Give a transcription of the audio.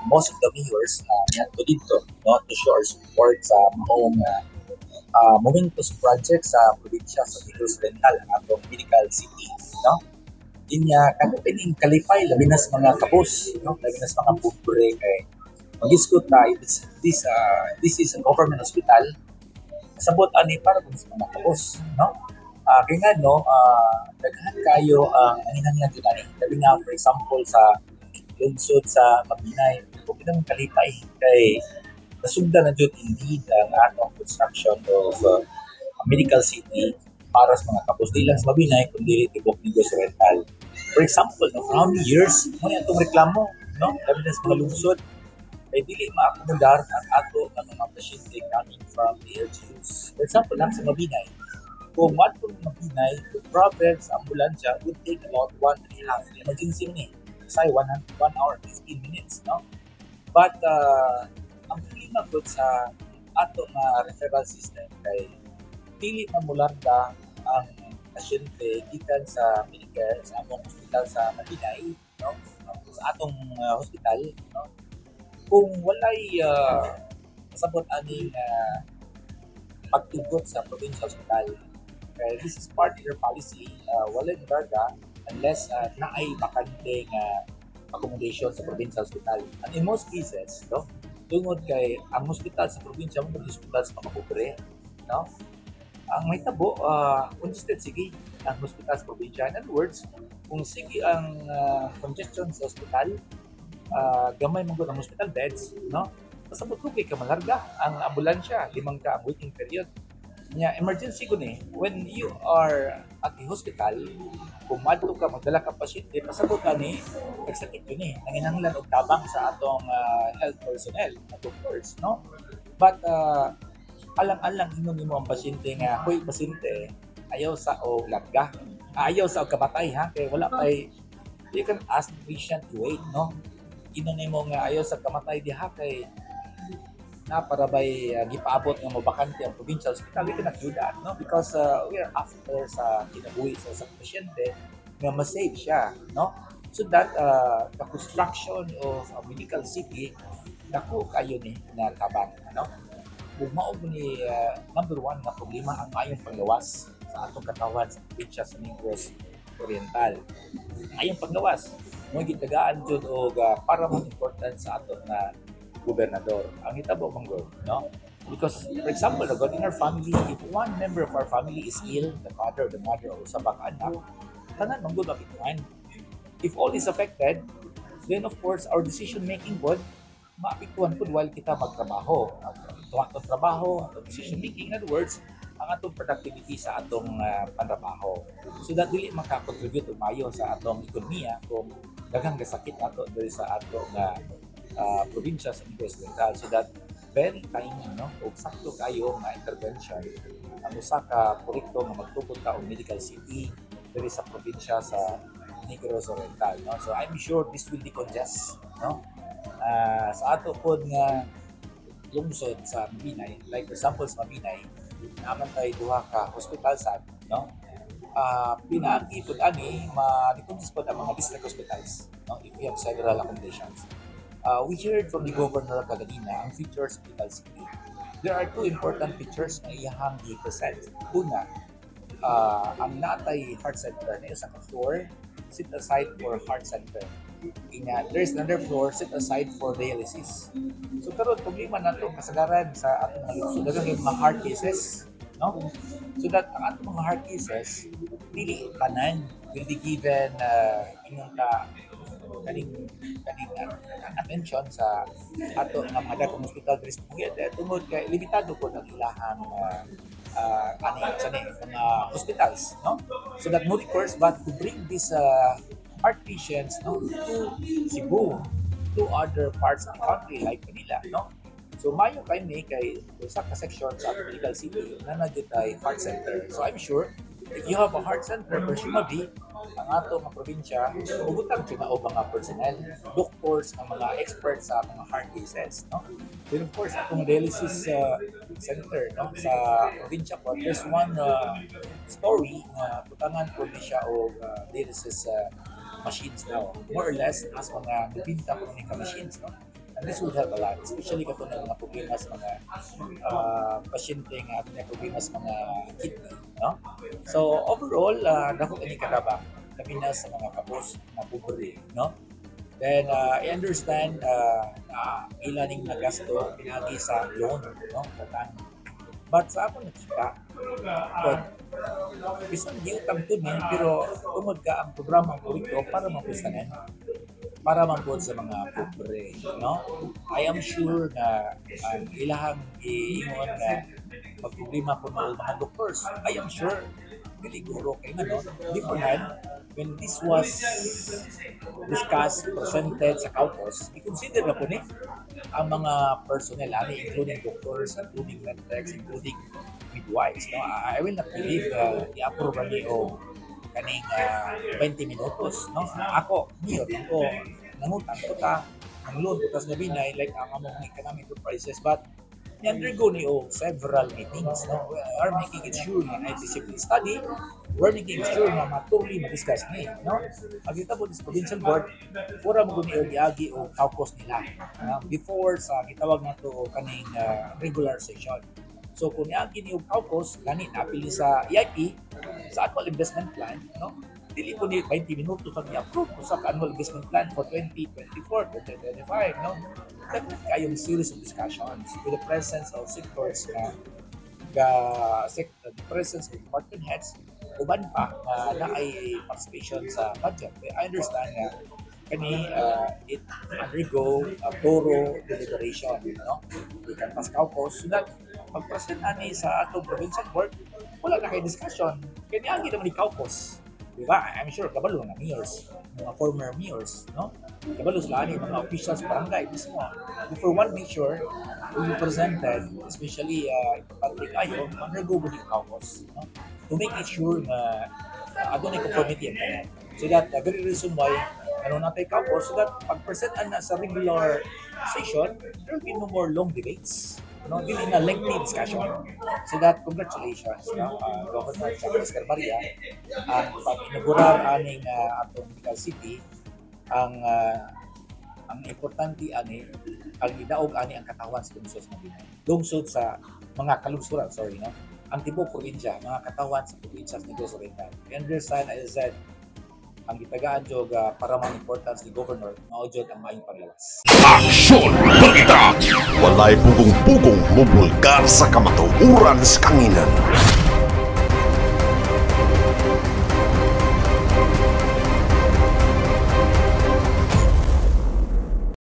most of the mayors niadto didto, no, to show our support sa maong momentous project sa probinsya sa Negros Oriental, ang atong medical city, no? Inya kamo kining kalipay, labi na sa mga kabus, no, labi na sa mga pobre, kay magisgot ta this is a government hospital. Kasabot ani para kung sa mga kabus, no? Kay nga no, daghan kayo ang nanginahanglan jud ani, labi na, for example, sa lungsod sa Mabinay. Kung kitang kalipay kay nasugdan na jud indeed ang atong construction of a medical city para sa mga kabus, di lang sa Mabinay kundi tibok Negros Oriental. For example, no, for how many years mo ni atong reklamo, no, labi na sa mga lungsod, kay dili maakomodar ang ato nga mga pasyente coming from the LGUs. For example lang, sa Mabinay, kung moadto ng Mabinay to travel sa ambulansya would take about 1.5, emergency ni say 1 hour 15 minutes, no? But ang problema gud sa ato nga referral system kay dili man mularga ang pasyente gikan sa Medicare sa among hospital sa Mabinay, no, sa atong hospital, no, kung walay kasabot aning pagtugot sa provincial hospital. Kay this is part of their policy, walay mularga unless naay bakante nga accommodation sa provincial hospital. And in most cases, no, tungod kay ang hospital sa probinsya mo hospital sa mga pobre, no? Ang mahitabo, congested sige ang hospital sa probinsya. In other words, kung sige ang congestion sa hospital, gamay man gud ang hospital beds, no? Pasabot ko kay kamalarga ang ambulansya, limang ka ang waiting period. Nya emergency ko ni, when you are at the hospital, kung madto ka magdala ka pasyente, pasabot ka ni nagsakit yun eh. Nanginahanglan og tabang sa atong health personnel, na doctors, no? But alang-alang ingon nimo ang pasyente nga, "Hoy pasyente, ayaw sa og larga. Ah, ayaw sa og kamatay ha," kay wala pay, you can ask the patient to wait, no? Ingon nimo nga ayaw sa kamatay diha kay na para bay gipaabot nga mobakante ang provincial hospital, we cannot do that, no, because we are after sa kinabuhi sa pasyente nga ma-save siya, no? So that the construction of a medical city, dako kayo ni nga tabang, no? Ug mao ni number one nga problema, ang maayong panglawas sa atong katawan sa probinsya sa Negros Oriental. Maayong panglawas mo gitagaan jud og paramount importance sa aton nga gobernador. Ang hitabo man gud, no? Because, for example, God, in our family, if one member of our family is ill, the father, the mother, or usa pa ka anak, tanan man gud maapektuhan. If all is affected, then of course, our decision making gud maapektuhan pud while kita magtrabaho. Ang atong trabaho, atong decision making, in other words, ang atong productivity sa atong panrabaho. So that dili maka-contribute og maayo sa atong ekonomiya kung daghang gasakit ato diri sa atong probinsya sa Negros Oriental. So that very timely, no, ug sakto kayo nga intervention ang usa ka proyekto nga magtukod ta og medical city diri sa probinsya sa Negros Oriental, no? So I'm sure this will decongest, no, sa ato pod nga lungsod sa Mabinay. Like, for example, sa Mabinay, naa man tay duha ka hospital sad, no? Pinaagi pod ani ma-decongest pod ang mga district hospitals, no, if we have several accommodations. We heard from the governor kaganina ang features of medical city. There are two important features na iyahang gi-present. Una, ang natay heart center na isa ka floor set aside for heart center. Inya, there's another floor set aside for dialysis. So karon problema nato kasagaran sa atong mga lungsod, daghan kay mga heart cases, no? So that ang atong mga heart cases, dili tanan will be given ingon ka kaning attention sa ato nga mga dakong hospital diri sa Dumaguete tungod kay limitado po ang ilahang ani sa ni mga hospitals, no? So that no recourse but to bring these heart patients, no, to Cebu, to other parts of the country like Manila, no? So mayo kay ni kay usa ka section sa atong medical city na naa gyud tay heart center. So I'm sure if you have a heart center, presumably ang ato nga probinsya mubutang jud na og mga personnel, doctors, ang mga experts sa mga heart cases, no? Then of course, atong dialysis center, no, sa probinsya po, there's one story na butangan po ni siya og dialysis machines now. More or less as mga 90 po ni ka machines, no? And this will help a lot, especially kato ng mga problema sa mga pasyente nga adunay problema sa mga kidney, no? So overall, dako kini katabang labi na sa mga kapos na pobre, no? Then I understand na ila ning nagasto pinagi sa loan, no? Utang. But sa ako nakita, but bisan giutang to ni, pero tungod ka ang programa, ang proyekto para mapustanan, para man pod sa mga pobre, no? I am sure na ang ilahang giingon nga magproblema po ng mga doctors, I am sure dili guro kay ngano beforehand, when this was discussed, presented sa caucus, i-consider na po ni ang mga personnel ani, including doctors, including medtechs, including midwives, no? I will not believe i-approve ni o kaning 20 minutos, no? Ako, mayor ako, nangutang ko ta, ang loan ko tas nabinay like ang among economic enterprises, but ni-undergo ni og several meetings, no? We are making it sure nga na feasibility study, we're making sure nga maturly ma-discuss ni, no? Pagkita po sa provincial board, pura mo ni og giagi og caucus nila, no? Before sa gitawag nato og kaning regular session. So kung niagi ni og caucus, gani napili sa EIP, sa annual investment plan, no? Dili ko ni 20 minutos ang i-approve sa annual investment plan for 2024, 2025, no? Dapat kayong series of discussions with the presence of sectors na ga the presence of department heads, uban pa na naay participation sa budget. I understand nga kani it undergo a thorough deliberation, no? Gikan pas caucus so that pag-present ani sa atong provincial board, wala na kay discussion. Kay niagi naman ni caucus. Di ba? I'm sure kabalo nga mayors, mga former mayors, no? Kabalo sila ani mga officials barangay mismo. Before one measure will be presented, especially importante kayo, undergo mo ni caucus, no? To make it sure nga adunay conformity ang tanan. So that the very reason why ano natay caucus, so that pag-present na sa regular session, there will be no more long debates. No, dili na lengthy discussion. So that congratulations, no, Governor Chuck Oscar Maria, ang pag-inaugurar aning atong Medical City, ang importante ani, ang gidaog ani ang katawan sa lungsod sa Mabinay. Lungsod sa mga kalungsuran, sorry, no. Ang tibuok probinsya, mga katawan sa probinsya sa Negros Oriental. I understand, as I said, ang gitagaan jud paramount importance ni Governor mao jud ang maayong paglawas. Aksyon Balita! Walay pugong-pugong mubulgar sa kamatuoran sa kanginan.